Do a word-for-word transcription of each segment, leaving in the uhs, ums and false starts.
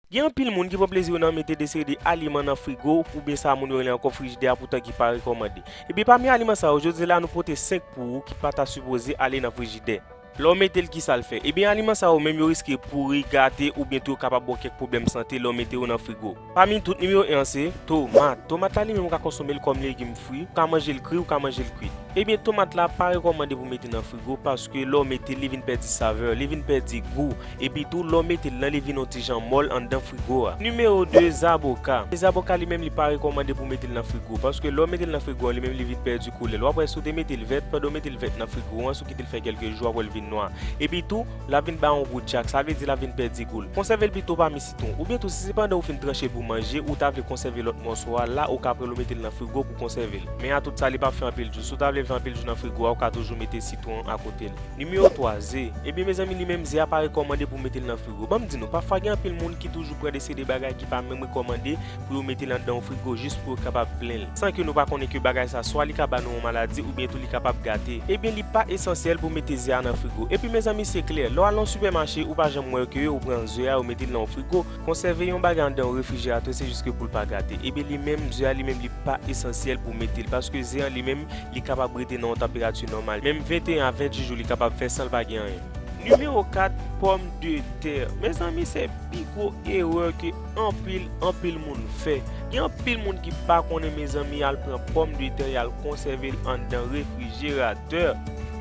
Gen anpil moun ki pran plezi yo nan mete de seri de aliman nan frigo, oubyen sa moun yo rele ankò frijidè a, poutan ki pa rekòmande. Ebyen, pami aliman sa yo, jodi la nou pote senk pou ou ki pa ta sipoze ale nan frijidè. Lè w mete l, kisa l fè? Ebyen, aliman sa yo menm yo riske pouri, gate, oubyen tou yo kapab ba w kèk pwoblèm sante lè w mete yo nan frigo. Pami tout, nimewo en an se tomat. Tomat la li menm ou ka konsome l kòm legim fri, ou ka manje l kri, ou ka manje l kwit. Ebyen, tomat la pa rekòmande pou mete nan frigo, paske lè w mete l, li vin pèdi savè, li vin pèdi gou. Epi tou, lè w mete l lan, li vin yon ti jan mòl anndan frigo a. Nimewo de, zaboka. Zaboka li menm li pa rekòmande pou mete l nan frigo, paske lè w mete l nan frigo an, li menm li vin pèdi koulè l. W ap wè si w te mete l vèt, pandan w mete l vèt nan frigo an, si w kite l fè kèlke jou, w ap wè l vin nwa. Epi tou, l ap vin bay yon gou djak, sa vle di l ap vin pèdi gou l. Konsève l pito pami sitwon. Oubyen tou, si se pandan ou fin tranche pou manje, ou ta vle konsève lòt mòso a, la ou ka pran l ou mete l nan frigo pou konsève l. Men a tout sa, li p ap fè anpil jou. Si w ta vle l fè anpil jou nan frigo a, ou ka toujou mete sitwon an akote l. Nimewo twa, ze. Ebyen, mezanmi, li menm ze a pa rekòmande pou mete l nan frigo. Ban m di nou, pafwa gen anpil moun ki toujou pran de seri de bagay ki pa menm rekòmande pou yo mete l anndan yon frigo jis pou yo kapab plen l. San ke nou pa konnen ke bagay sa swa li ka ba nou yon maladi oubyen tou li kapab gate. Ebyen, li pa esansyèl pou mete ze a nan frigo. Epi, mezanmi, se klè, lè w al nan yon sipèmache, ou pa janm wè ke yo pran ze a, yo mete l nan yon frigo. Konsève yon bagay anndan yon refrijeratè, se jis ke pou l pa gate. Ebyen, li menm, ze a li menm, li pa esansyèl pou mete l, paske ze a li menm, li kapab rete nan yon tanperati nòmal. Menm venteyen a venntuit jou, li kapab fè san l pa gen anyen. Nimewo kat, pòmdetè. Mezanmi, se pi gwo erè ke anpil, anpil moun fè. Gen anpil moun ki pa konnen, mezanmi, y al pran pòmdetè, y al konsève l anndan refrijeratè.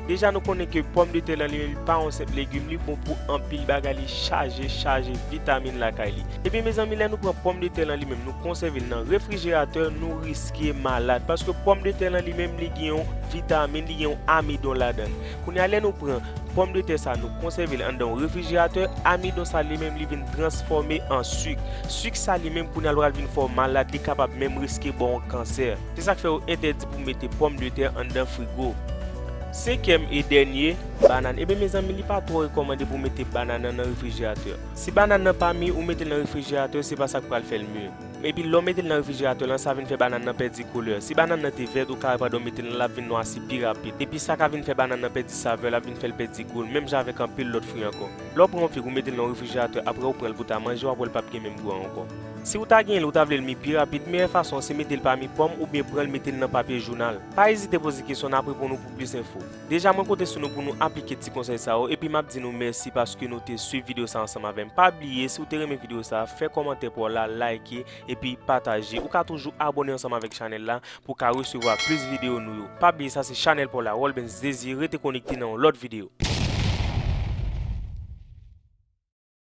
Deja, nou konnen ke pòmdetè lan li menm, li pa yon senp legim, li bon pou anpil bagay, li chaje, chaje vitamin lakay li. Ebyen, mezanmi, lè nou pran pòmdetè lan li menm, nou konsève l nan refrijeratè, nou riske malad. Paske pòmdetè lan li menm, li gen yon vitamin, li gen yon amidon ladan l. Kounye a, lè nou pran pòmdetè sa, nou konsève l anndan yon refrijeratè, amidon sa li menm, li vin transfòme an sik. Sik sa li menm, kounye a, l pral vin fè w malad, li kapab menm riske ba w yon kansè. Se sa k fè yo entèdi pou mete pòmdetè anndan frigo. Senkyèm e dènye, banann. Ebyen, mezanmi, li pa twò rekòmande pou mete banann nan nan refrijeratè. Si banann nan pa mi, ou mete l nan refrijeratè, se pa sa k pral fè l mi. Epi lè w mete l nan refrijeratè lan, sa vin fè banann nan pèdi koulè. Si banann nan te vèt, ou ka wè pandan w mete l lan, l ap vin nwasi pi rapid. Epi sa ka vin fè banann nan pèdi savè, l ap vin fè l pèdi gou l, menm jan avèk anpil lòt fwi ankò. Lè w pran yon fig, ou mete l nan refrijeratè, apre ou pran l pou ta manje, w ap wè l p ap gen menm gou a ankò. Si w ta genyen l, ou ta vle l mi pi rapid, meyè fason an se mete l pami pòm oubyen pran l mete l nan papye jounal. Pa ezite poze kesyon n ap reponn ou pou plis enfo. Deja mwen konte sou nou pou nou aplike ti konsèy sa yo, epi m ap di nou mèsi paske nou te swiv videyo sa ansanm avè m. Pa bliye, si w te renmen videyo sa, fè kòmantè pa w la, like, epi pataje. Ou ka toujou abòne ansanm avèk chanèl la pou w ka resevwa plis videyo nou yo. Pa bliye, sa se chanèl pa w la, Rolbens Désir, rete konekte nan yon lòt videyo.